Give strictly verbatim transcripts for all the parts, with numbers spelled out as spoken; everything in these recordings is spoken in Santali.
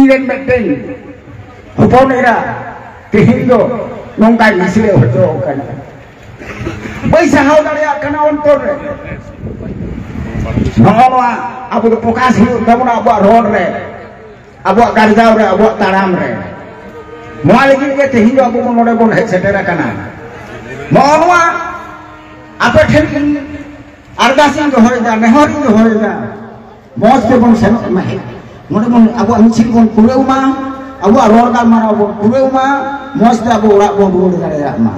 ᱨᱮᱱ ᱢᱤᱫᱴᱮᱱ ᱦᱚᱯᱚᱱ ᱮᱨᱟ ᱛᱮᱦᱮᱧ ᱫᱚ ᱱᱚᱝᱠᱟᱭ ᱢᱤᱥᱲᱮ ᱦᱚᱪᱚ ᱟᱠᱟᱱᱟ᱾ ᱵᱟᱹᱧ ᱥᱟᱦᱟᱣ ᱫᱟᱲᱮᱭᱟᱜ ᱠᱟᱱᱟ ᱚᱱᱛᱚᱨ ᱨᱮ᱾ ᱱᱚᱜᱼᱚ ᱱᱚᱣᱟ ᱟᱵᱚ ᱫᱚ ᱯᱨᱚᱠᱟᱥ ᱦᱩᱭᱩᱜ ᱛᱟᱵᱚᱱᱟ ᱟᱵᱚᱣᱟᱜ ᱨᱚᱲ ᱨᱮ, ᱟᱵᱚᱣᱟᱜ ᱜᱟᱨᱡᱟᱣ ᱨᱮ, ᱟᱵᱚᱣᱟᱜ ᱛᱟᱲᱟᱢ ᱨᱮ᱾ ᱱᱚᱣᱟ ᱞᱟᱹᱜᱤᱫ ᱜᱮ ᱛᱮᱦᱮᱧ ᱫᱚ ᱟᱵᱚ ᱵᱚᱱ ᱱᱚᱰᱮ ᱵᱚᱱ ᱦᱮᱡ ᱥᱮᱴᱮᱨ ᱟᱠᱟᱱᱟ᱾ ᱱᱚᱜᱼᱚ ᱱᱚᱣᱟ ᱟᱯᱮ ᱴᱷᱮᱱ ᱤᱧ ᱟᱨᱫᱟᱥ ᱤᱧ ᱫᱚᱦᱚᱭᱮᱫᱟ, ᱱᱮᱦᱚᱨ ᱤᱧ ᱫᱚᱦᱚᱭᱮᱫᱟ, ᱢᱚᱡᱽ ᱛᱮᱵᱚᱱ ᱥᱮᱱᱚᱜ ᱢᱟ᱾ ᱱᱚᱰᱮ ᱵᱚᱱ ᱟᱵᱚᱣᱟᱜ ᱢᱤᱪᱷᱤᱞ ᱵᱚᱱ ᱯᱩᱨᱟᱹᱣ ᱢᱟ, ᱟᱵᱚᱣᱟᱜ ᱨᱚᱲ ᱜᱟᱞᱢᱟᱨᱟᱣ ᱵᱚᱱ ᱯᱩᱨᱟᱹᱣ ᱢᱟ, ᱢᱚᱡᱽ ᱛᱮ ᱟᱵᱚ ᱚᱲᱟᱜ ᱵᱚᱱ ᱨᱩᱣᱟᱹᱲ ᱫᱟᱲᱮᱭᱟᱜ ᱢᱟ᱾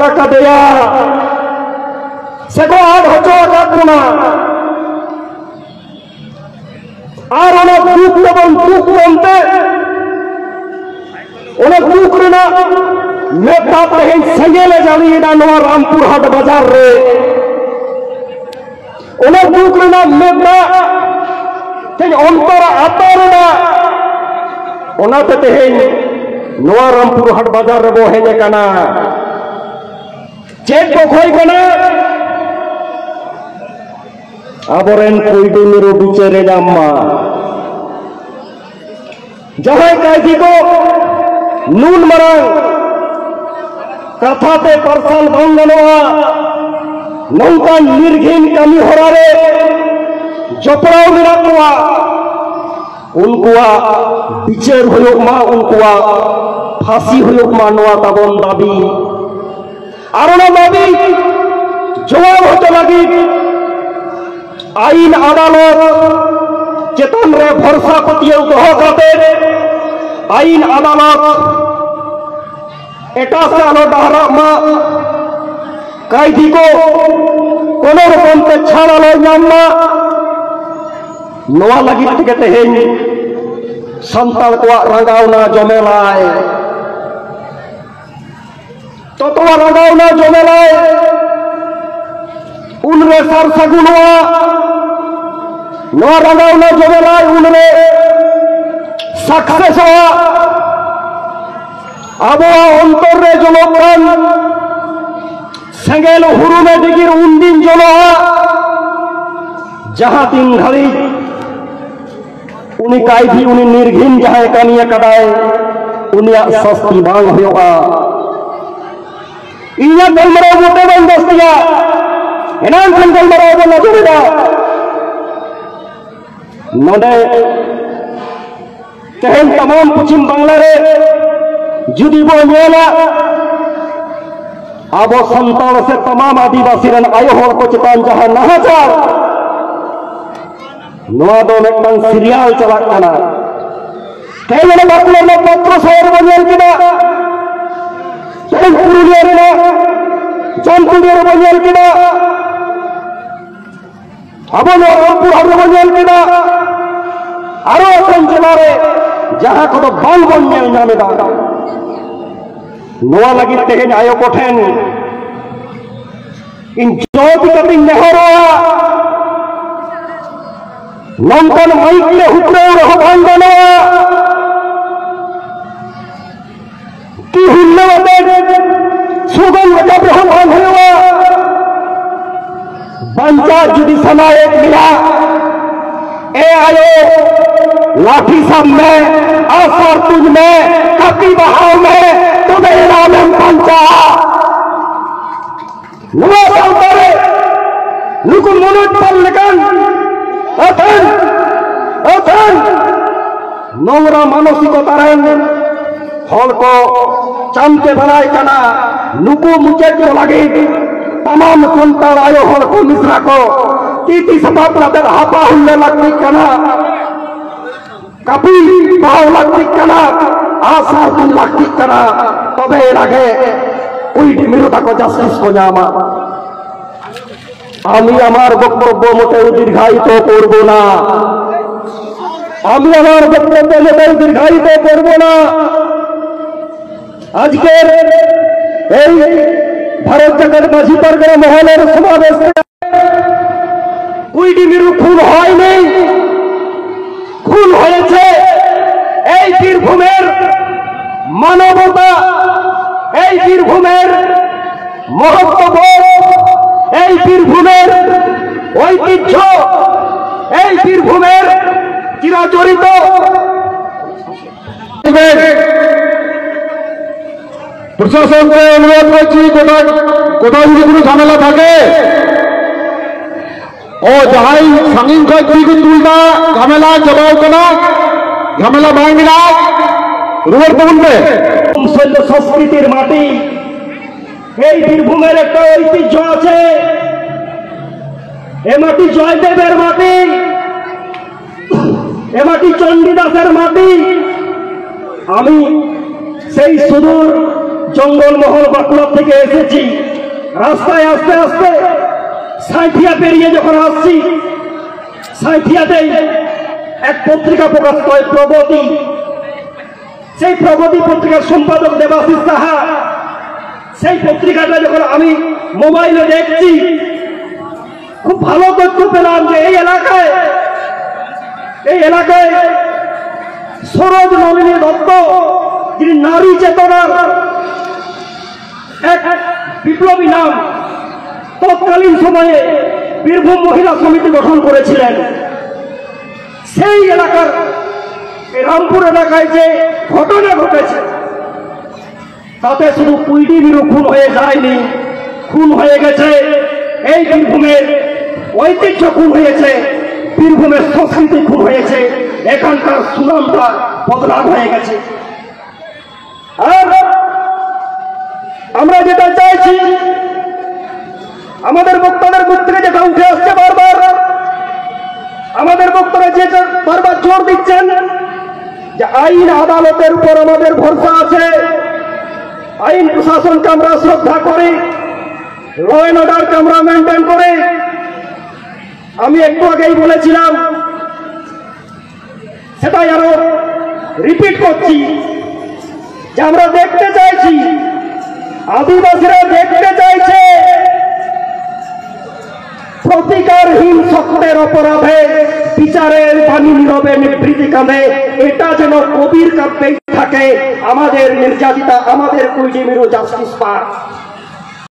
ᱟᱠᱟᱫᱮᱭᱟ ᱥᱮᱠᱚ ᱟᱫ ᱦᱚᱪᱚ ᱟᱠᱟᱫ ᱵᱚᱱᱟ᱾ ᱟᱨ ᱚᱱᱟ ᱫᱩᱠ ᱛᱮᱵᱚᱱ ᱫᱩᱠ ᱠᱟᱱᱛᱮ, ᱚᱱᱟ ᱫᱩᱠ ᱨᱮᱱᱟᱜ ᱢᱮᱫ ᱫᱟᱜ ᱛᱮᱦᱮᱧ ᱥᱮᱸᱜᱮᱞ ᱮ ᱡᱟᱹᱲᱤᱭᱮᱫᱟ ᱱᱚᱣᱟ ᱨᱟᱢᱯᱩᱨ ᱦᱟᱴ ᱵᱟᱡᱟᱨ ᱨᱮ᱾ ᱚᱱᱟ ᱫᱩᱠ ᱨᱮᱱᱟᱜ ᱢᱮᱫ ᱫᱟᱜ ᱛᱮᱦᱮᱧ ᱚᱱᱛᱚᱨ ᱟᱛᱟᱨ ᱮᱫᱟ᱾ ᱚᱱᱟᱛᱮ ᱛᱮᱦᱮᱧ ᱱᱚᱣᱟ ᱨᱟᱢᱯᱩᱨ ᱦᱟᱴ ᱵᱟᱡᱟᱨ ᱨᱮᱵᱚ ᱦᱮᱡ ᱟᱠᱟᱱᱟ᱾ ᱪᱮᱫ ᱠᱚ ᱠᱷᱚᱡ ᱠᱟᱱᱟ? ᱟᱵᱚᱨᱮᱱ ᱠᱩᱭᱰᱩ ᱢᱤᱨᱩ ᱵᱤᱪᱟᱹᱨᱮ ᱧᱟᱢ ᱢᱟ᱾ ᱡᱟᱦᱟᱸᱭ ᱠᱟᱭᱫᱷᱤ ᱠᱚ ᱱᱩᱱ ᱢᱟᱨᱟᱝ ᱠᱟᱛᱷᱟ ᱛᱮ ᱯᱟᱨᱥᱟᱞ ᱵᱟᱝ ᱜᱟᱱᱚᱜᱼᱟ, ᱱᱚᱝᱠᱟᱱ ᱱᱤᱨᱜᱷᱤᱱ ᱠᱟᱹᱢᱤ ᱦᱚᱨᱟ ᱨᱮ ᱡᱚᱯᱲᱟᱣ ᱢᱮᱱᱟᱜ ᱠᱚᱣᱟ, ᱩᱱᱠᱩᱣᱟᱜ ᱵᱤᱪᱟᱹᱨ ᱦᱩᱭᱩᱜ ᱢᱟ, ᱩᱱᱠᱩᱣᱟᱜ ᱯᱷᱟᱸᱥᱤ ᱦᱩᱭᱩᱜ ᱢᱟ, ᱱᱚᱣᱟ ᱛᱟᱵᱚᱱ ᱫᱟᱹᱵᱤ᱾ ᱟᱨ ᱚᱱᱟ ᱫᱟᱹᱵᱤ ᱡᱚᱵᱟᱵ ᱦᱚᱪᱚ ᱞᱟᱹᱜᱤᱫ ᱟᱹᱭᱤᱱ ᱟᱫᱟᱞᱚᱛ ᱪᱮᱛᱟᱱ ᱨᱮ ᱵᱷᱚᱨᱥᱟ ᱯᱟᱹᱛᱭᱟᱹᱣ ᱫᱚᱦᱚ ᱠᱟᱛᱮ ᱟᱹᱭᱤᱱ ᱟᱫᱟᱞᱚᱛ ᱮᱴᱟᱜ ᱥᱮᱫ ᱟᱞᱚ ᱰᱟᱦᱨᱟᱜ ᱢᱟ, ᱠᱟᱭᱫᱷᱤ ᱠᱚ ᱠᱳᱱᱳ ᱨᱚᱠᱚᱢ ᱛᱮ ᱪᱷᱟᱲ ᱟᱞᱚ ᱧᱟᱢ ᱢᱟ, ᱱᱚᱣᱟ ᱞᱟᱹᱜᱤᱫ ᱛᱮᱜᱮ ᱛᱮᱦᱮᱧ ᱥᱟᱱᱛᱟᱲ ᱠᱚᱣᱟᱜ ᱨᱟᱸᱜᱟᱣᱱᱟ ᱡᱚᱢᱮᱞᱟᱭ᱾ ᱛᱚᱛᱚᱣᱟ ᱨᱟᱸᱜᱟᱣᱱᱟ ᱡᱚᱢᱮᱞᱟᱭ ᱩᱱᱨᱮ ᱥᱟᱨ ᱥᱟᱹᱜᱩᱱᱚᱜᱼᱟ᱾ ᱱᱚᱣᱟ ᱨᱟᱸᱜᱟᱣᱱᱟ ᱡᱚᱢᱮᱞᱟᱭ ᱩᱱᱨᱮ ᱥᱟᱠᱥᱮᱥᱚᱜᱼᱟ᱾ ᱟᱵᱚᱣᱟᱜ ᱚᱱᱛᱚᱨ ᱨᱮ ᱡᱚᱞᱚᱜ ᱠᱟᱱ ᱥᱮᱸᱜᱮᱞ ᱦᱩᱨᱩᱢᱮ ᱰᱤᱜᱤᱨ ᱩᱱᱫᱤᱱ ᱡᱚᱞᱚᱜᱼᱟ, ᱡᱟᱦᱟᱸ ᱛᱤᱱ ᱜᱷᱟᱹᱲᱤᱡ ᱩᱱᱤ ᱠᱟᱭᱫᱷᱤ, ᱩᱱᱤ ᱱᱤᱨᱜᱷᱤᱱ ᱡᱟᱦᱟᱸᱭ ᱠᱟᱹᱢᱤ ᱟᱠᱟᱫᱟᱭ, ᱩᱱᱤᱭᱟᱜ ᱥᱟᱥᱛᱤ ᱵᱟᱝ ᱦᱩᱭᱩᱜᱼᱟ᱾ ᱤᱧᱟᱹᱜ ᱜᱟᱞᱢᱟᱨᱟᱣ ᱢᱚᱴᱮ ᱵᱟᱝ ᱡᱟᱹᱥᱛᱤᱭᱟ, ᱮᱱᱟᱝ ᱠᱷᱚᱱ ᱜᱟᱞᱢᱟᱨᱟᱣ ᱵᱚᱱ ᱟᱸᱡᱚᱢ ᱮᱫᱟ᱾ ᱱᱚᱰᱮ ᱛᱮᱦᱮᱧ ᱛᱟᱢᱟᱢ ᱯᱚᱪᱷᱤᱢ ᱵᱟᱝᱞᱟ ᱨᱮ ᱡᱩᱫᱤ ᱵᱚᱱ ᱧᱮᱞᱟ, ᱟᱵᱚ ᱥᱟᱱᱛᱟᱲ ᱥᱮ ᱛᱟᱢᱟᱢ ᱟᱹᱫᱤᱵᱟᱹᱥᱤ ᱨᱮᱱ ᱟᱭᱳ ᱦᱚᱲ ᱠᱚ ᱪᱮᱛᱟᱱ ᱡᱟᱦᱟᱸ ᱱᱟᱦᱟᱪᱟᱨ, ᱱᱚᱣᱟ ᱫᱚ ᱢᱤᱫᱴᱟᱝ ᱥᱤᱨᱤᱭᱟᱞ ᱪᱟᱞᱟᱜ ᱠᱟᱱᱟ᱾ ᱛᱮᱦᱮᱧ ᱚᱱᱟ ᱵᱟᱸᱠᱩᱲᱟ ᱨᱮᱱᱟᱜ ᱯᱟᱛᱨᱚ ᱥᱟᱶ ᱨᱮᱵᱚᱱ ᱧᱮᱞ ᱠᱮᱫᱟ, ᱛᱮᱦᱮᱧ ᱯᱩᱨᱩᱞᱤᱭᱟᱹ ᱨᱮᱱᱟᱜ ᱪᱟᱱᱯᱩᱨ ᱨᱮᱵᱚᱱ ᱧᱮᱞ ᱠᱮᱫᱟ, ᱟᱵᱚ ᱱᱚᱣᱟ ᱨᱟᱢᱯᱩᱨ ᱦᱟᱴ ᱨᱮᱵᱚᱱ ᱧᱮᱞ ᱠᱮᱫᱟ, ᱟᱨᱚ ᱮᱴᱟᱜ ᱡᱮᱞᱟ ᱨᱮ ᱡᱟᱦᱟᱸ ᱠᱚᱫᱚ ᱵᱟᱝ ᱵᱚᱱ ᱧᱮᱞ ᱧᱟᱢ ᱮᱫᱟ᱾ ᱱᱚᱣᱟ ᱞᱟᱹᱜᱤᱫ ᱛᱮᱦᱮᱧ ᱟᱭᱳ ᱠᱚᱴᱷᱮᱱ ᱤᱧ ᱡᱚᱦᱚᱨ ᱠᱟᱛᱮᱧ ᱱᱮᱦᱚᱨᱚᱜᱼᱟ, ᱱᱚᱝᱠᱟᱱ ᱢᱟᱹᱭᱤᱠ ᱛᱮ ᱦᱩᱯᱲᱟᱹᱣ ᱨᱮᱦᱚᱸ ᱵᱟᱝ ᱜᱟᱱᱚᱜᱼᱟ᱾ ᱛᱤ ᱦᱩᱞᱞᱟᱹᱣ ᱟᱛᱮ ᱥᱞᱳᱜᱟᱱ ᱨᱟᱠᱟᱵ ᱨᱮᱦᱚᱸ ᱵᱟᱝ ᱦᱩᱭᱩᱜᱼᱟ᱾ ᱵᱟᱧᱪᱟᱣ ᱡᱩᱫᱤ ᱥᱟᱱᱟᱭᱮᱫ ᱢᱮᱭᱟ, ᱮ ᱟᱭᱳ, ᱞᱟᱴᱷᱤ ᱥᱟᱵ ᱢᱮ, ᱟᱜᱼᱥᱟᱨ ᱛᱩᱧ ᱢᱮ, ᱠᱟᱹᱯᱤ ᱵᱟᱦᱟᱣ ᱢᱮ, ᱛᱚᱵᱮ ᱮᱱᱟ ᱟᱢᱮᱢ ᱵᱟᱧᱪᱟᱜᱼᱟ᱾ ᱱᱚᱣᱟ ᱥᱟᱶᱛᱟ ᱨᱮ ᱱᱩᱠᱩ ᱢᱚᱱᱳᱡᱽ ᱯᱟᱞ ᱞᱮᱠᱟᱱ ᱟᱹᱛᱷᱟᱹᱱ, ᱟᱹᱛᱷᱟᱹᱱ ᱱᱚᱝᱨᱟ ᱢᱟᱱᱚᱥᱤᱠᱚᱛᱟ ᱨᱮᱱ ᱦᱚᱲ ᱠᱚ ᱪᱟᱢᱴᱮ ᱵᱟᱲᱟᱭ ᱠᱟᱱᱟ᱾ ᱱᱩᱠᱩ ᱢᱩᱪᱟᱹᱫ ᱠᱚ ᱞᱟᱹᱜᱤᱫ ᱛᱟᱢᱟᱢ ᱥᱟᱱᱛᱟᱲ ᱟᱭᱳ ᱦᱚᱲ ᱠᱚ ᱢᱤᱥᱨᱟ ᱠᱚ ᱛᱤ ᱛᱤ ᱥᱟᱯᱟᱵ ᱠᱟᱛᱮ ᱦᱟᱯᱟ ᱦᱩᱞᱞᱟᱹ ᱞᱟᱹᱠᱛᱤᱜ ᱠᱟᱱᱟ᱾ ᱠᱟᱹᱯᱤ ᱵᱟᱦᱟᱣ ᱞᱟᱹᱠᱛᱤᱜ ᱠᱟᱱᱟ, ᱟᱜᱼᱥᱟᱨ ᱛᱩᱧ ᱞᱟᱹᱠᱛᱤᱜ ᱠᱟᱱᱟ, ᱛᱚᱵᱮ ᱮᱱᱟᱜᱮ ᱠᱩᱲᱤ ᱢᱤᱨᱩ ᱛᱟᱠᱚ ᱡᱟᱥᱴᱤᱥ ᱠᱚ ᱧᱟᱢᱟ᱾ আমি আমার বক্তব্য মোটেও দীর্ঘায়িত করব না। আমি আমার বক্তব্য মোটেও দীর্ঘায়িত করব না। আজকের এই ভারত জাকাত মাঝি পারগানা মহলের সমাবেশ কুইডি মিরু খুন হয়নি, খুন হয়েছে এই বীরভূমের মানবতা, এই বীরভূমের মহত্ববোধ, এই বীরভূমের ঐতিহ্য, এই বীরভূমের চিরাচরিত। প্রশাসনকে অনুরোধ করছি, কোথাও কোথাও যদি কোনো ঝামেলা থাকে, ᱚ, ᱡᱟᱦᱟᱸᱭ ᱥᱟᱺᱜᱤᱧ ᱠᱷᱚᱱ ᱛᱤ ᱠᱚ ᱛᱩᱞ ᱮᱫᱟ, ᱡᱷᱟᱢᱮᱞᱟ ᱪᱟᱵᱟᱣ ᱠᱟᱱᱟ, ᱡᱷᱟᱢᱮᱞᱟ ᱵᱟᱝ ᱢᱮᱱᱟᱜᱼᱟ, ᱨᱩᱣᱟᱹᱲ ᱛᱟᱵᱚᱱ ᱯᱮ᱾ শৈল সংস্কৃতির মাটি, এই বীরভূমের একটা ঐতিহ্য আছে। এ মাটি জয়দেবের মাটি, এ মাটি চণ্ডীদাসের মাটি। আমি সেই সুদূর জঙ্গলমহল বাঁকুড়া থেকে এসেছি। রাস্তায় আস্তে আস্তে সাঁইথিয়া পেরিয়ে যখন আসছি, সাঁইথিয়াতেই এক পত্রিকা প্রকাশ হয় প্রগতি। সেই প্রগতি পত্রিকার সম্পাদক দেবাশিস সাহা, সেই পত্রিকাটা যখন আমি মোবাইলে দেখছি, খুব ভালো তথ্য পেলাম যে এই এলাকায়, এই এলাকায় সরোজ নলিনী দত্ত, যিনি নারী চেতনার এক বিপ্লবী নাম, তৎকালীন সময়ে বীরভূম মহিলা সমিতি গঠন করেছিলেন। সেই এলাকার, এই রামপুর এলাকায় যে ঘটনা ঘটেছে, তাতে শুধু কুইডি বিরু খুন হয়ে যায়নি, খুন হয়ে গেছে এই বীরভূমের ঐতিহ্য, খুন হয়েছে বীরভূমের সংস্কৃতি, খুন হয়েছে, এখানকার সুনামটা বদনাম হয়ে গেছে। আর আমরা যেটা চাইছি, আমাদের বক্তাদের মুখ থেকে যেটা উঠে আসছে বারবার, আমাদের বক্তারা যেটা বারবার জোর দিচ্ছেন যে আইন আদালতের উপর আমাদের ভরসা আছে, আইন প্রশাসনকে আমরা শ্রদ্ধা করি, ল অ্যান্ড অর্ডারকে আমরা মেনটেন করি। আমি একটু আগেই বলেছিলাম, সেটাই আরো রিপিট করছি যে আমরা দেখতে চাইছি, আদিবাসীরা দেখতে চাইছে প্রতিকারহীন সত্যের অপরাধে বিচারের বাণী নীরবে নিভৃতি কাঁদে। এটা যেন কবির কাব্যেই থাকে, আমাদের নির্যাতিতা, আমাদের কুইডি মিরু জাস্টিস পাক।